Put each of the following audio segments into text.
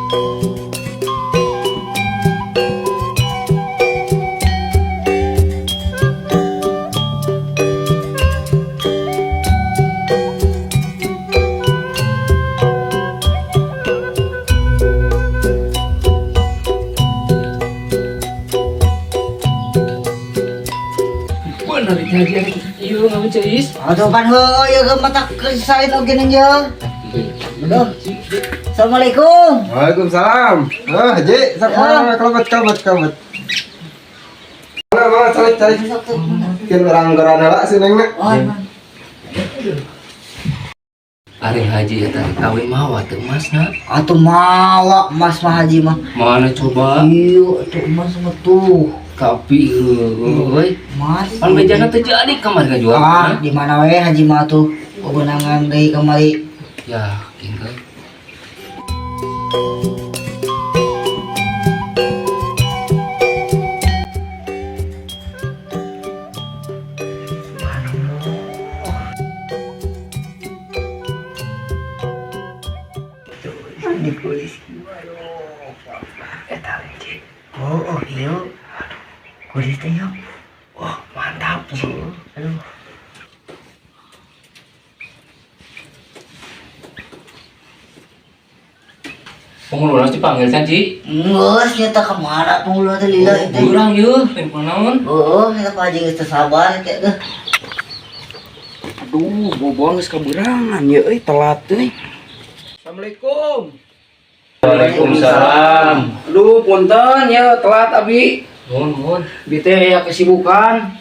Bener haji ari ieu ngawin Ceis. Aduh pan heueuh ieu ge mata kesain oge ning ye. Aduh. Assalamualaikum. Waalaikumsalam. Ah, Haji, sok mana kalebet kalebet kalebet. Mana mana calik calik. Keun urang gorana lah si Neng na. Oh, Ari haji ya tadi kawin mawa teu emasna. atuh mawa emas mah haji mah. Mana coba? Iya, atuh emas mah tuh. Tapi euy. Emas. Pan bejana teu jadi kamari ngajual. Ah, di mana we haji mah tuh? Kewenangan deui kamari. Ya, euy. Di kulis. Eta haji. Oh, oh iya. Aduh. Kulis teh yo. Wah, mantap. Aduh. Penghulu dipanggil kan, Ci? Geus nya teh kemana penghulu teh lila teh. Urang yeuh, lain kunaon. Oh, eta Pak Haji geus teu sabar teh deh. Aduh, boboang geus kaberangan ya euy, telat euy. Assalamualaikum. Waalaikumsalam. Aduh, punten ya telat abi. Nuhun, nuhun. Bi teh aya kesibukan.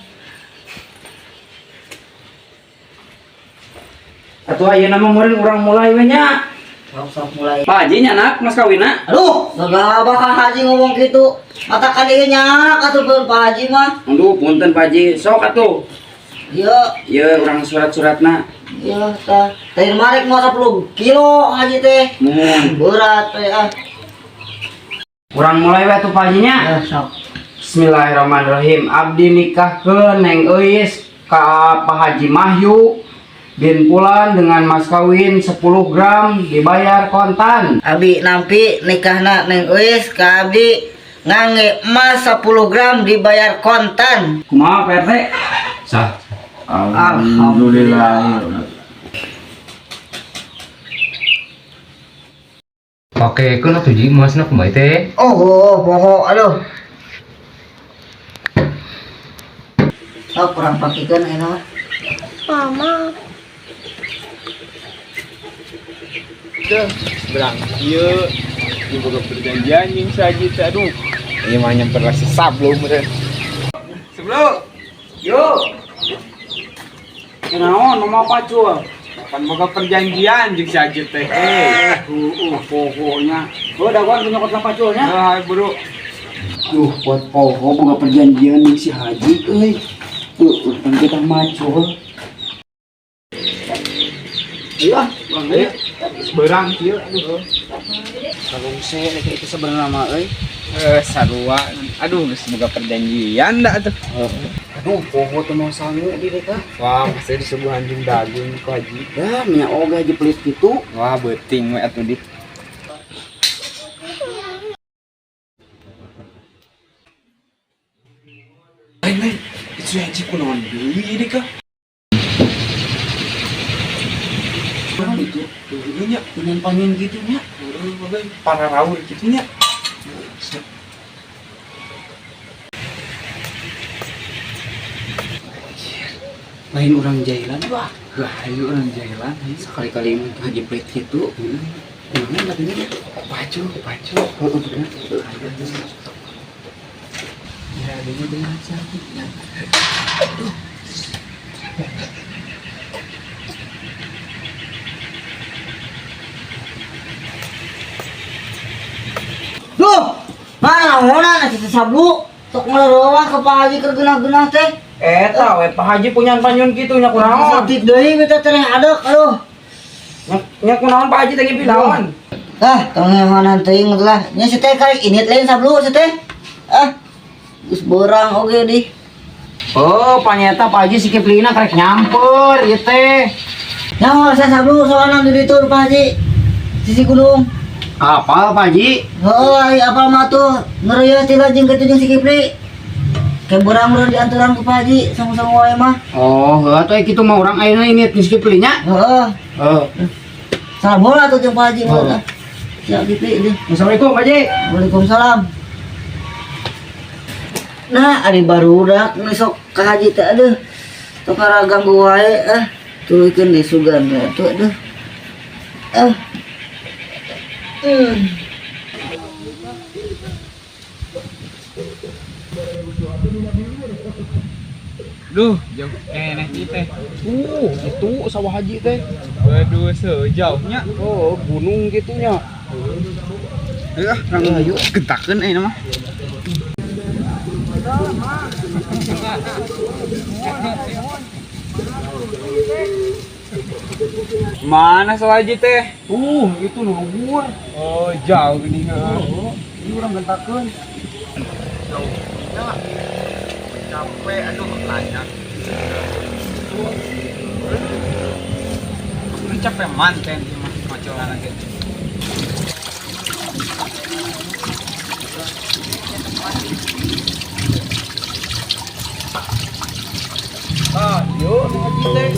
Atuh ayeuna mah meureun urang mulai we nya. Sok sok mulai. Pak Haji nya nak mas kawinna. Aduh, gak bakal haji ngomong gitu. Mata kan ieu nyak atuh pun Pak Haji mah. Aduh, punten Pak Haji. Sok atuh. Iya, Ieu urang surat-suratna. iya tah. Teh marek mau 10 kilo haji teh. Muhun. Berat teh ah. Urang mulai we atuh Pak Haji nya. Ya sok. Bismillahirrahmanirrahim. Abdi nikahkeun Neng Euis ka Pak Haji Mahyu bin Pulan dengan mas kawin 10 gram dibayar kontan. Abi nampi nikahna Neng Euis ka abdi ngangge emas 10 gram dibayar kontan. Kumaha Pak RT? Sah. Alhamdulillah. Pakekeun atuh Ji emasna kumaha teh? Oh, oh, poho aduh. Sok kurang pakikeun ayeuna mah. Mama. Deh, berang ieu jeung boga perjanjian jeung si Haji teh aduh. Ieu mah nyamper lah si Sablo meureun. Sebelum Yo. Kunaon mama pacul? Pan boga perjanjian jeung si Haji teh. Pohonya. Oh, dagoan punya kota paculnya. Ah, bro. Duh, buat poho boga perjanjian jeung si Haji euy. Tuh, pan kita macul. Ayo ah, urang Ayo. Berang kieu aduh. Kalungse itu sebenarnya mah euy. Sarua. Aduh, geus boga perjanjian da atuh. Aduh, poho teu mau sangu di reka. Wah, pasti disuguhan jeung daging ku Haji. Ya, minyak oge haji pelit gitu. Wah, beuting we atuh di. Lain lain, itu Haji kunaon deui ieu ka? Kunaon itu? Heueuh nya, Dengan panyin gitu nya. heueuh para raur kitu nya. Lain orang jailan wah. Lah, ayo orang jailan. Sekali-kali mah haji pelit gitu. Kunaon katanya dia? Pacu, pacu. Heeh, bener. Ya, adanya dengan cantiknya. Duh, mana naonan eta teh sablu. Sok ngaleureuan ka Pak Haji keur geunah-geunah teh. Eta we Pak Haji punya panyun kitu nya kunaon? Sakit deui beta teh adek aduh. Nya kunaon Pak Haji teh ngimpi naon? Ah, tong hewanan teuing lah. Nya si teh karek init lain sablu si teh. Ah. Geus beurang oge di. Oh, panyeta Pak Haji si Kiplina karek nyamper ieu teh. Nyaho saya sablu soalna di ditu Pak Haji. Sisi gunung. Apa Pak Haji? Heuh, ai apal mah tuh ngeureuyeun teh jeung kitu jeung si Kipli. Kayak berang urang diantaran ku Pak Haji sama-sama wae mah. Oh, heuh atuh kitu mah urang ayeuna ini si Kipli nya. Heeh. Heeh. Salam heula atuh jeung Pak Haji Oh. mah. Siap Kipli deh. Assalamualaikum Pak Haji. Waalaikumsalam. Nah, ari barudak nu sok ka haji teh aduh. Tok ganggu wae eh. Tuluykeun deui sugan we atuh aduh. Eh. Hmm. Duh, jauh keneh ieu teh. Itu sawah haji teh. Waduh, sejauhnya. Oh, gunung gitunya. Ayo ah, urang ayo gentakeun ayeuna mah. Mana sawah haji teh? Itu nu luhur. Oh, jauh gini heuh. Oh, ini urang gentakeun. Capek, aduh, lanyak. Ini capek manten ieu mah macolan ge. Ah, yo nu haji teh.